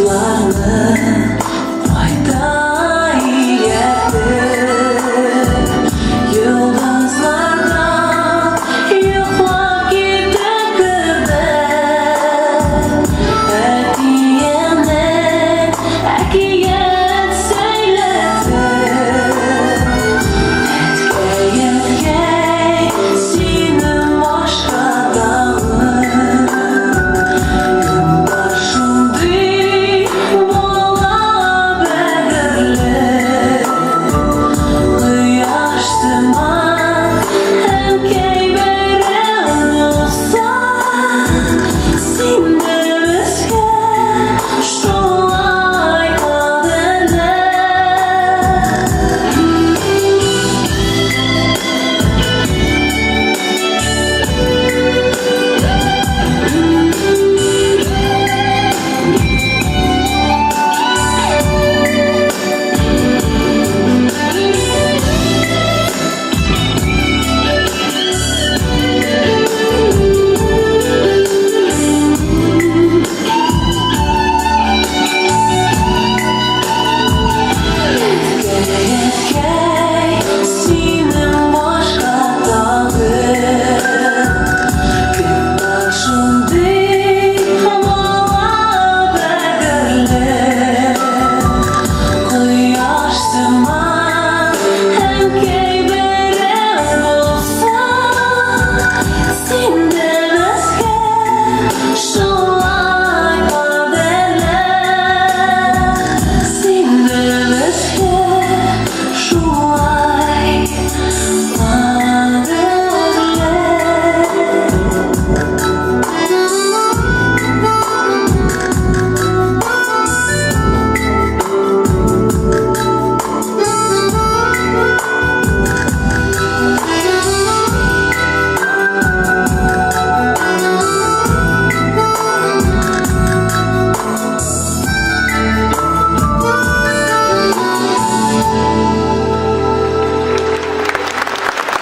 Кошларны кайта ияртеп, йолдызлардан йоклап китте кебек. Әтиемнең әкият сөйләтеп, әткәй, әткәй, синең башка тагын. Кем шундый була бәгырьле, кояш сыман әнкәй берәү булса, син дә безгә шулай кадерле. Әткәй, әткәй, синең башка тагын кем бар шундый бала бәгырьле, кояш сыман әнкәй берәү булса, син дә безгә шулай кадерле, син дә безгә шулай кадерле.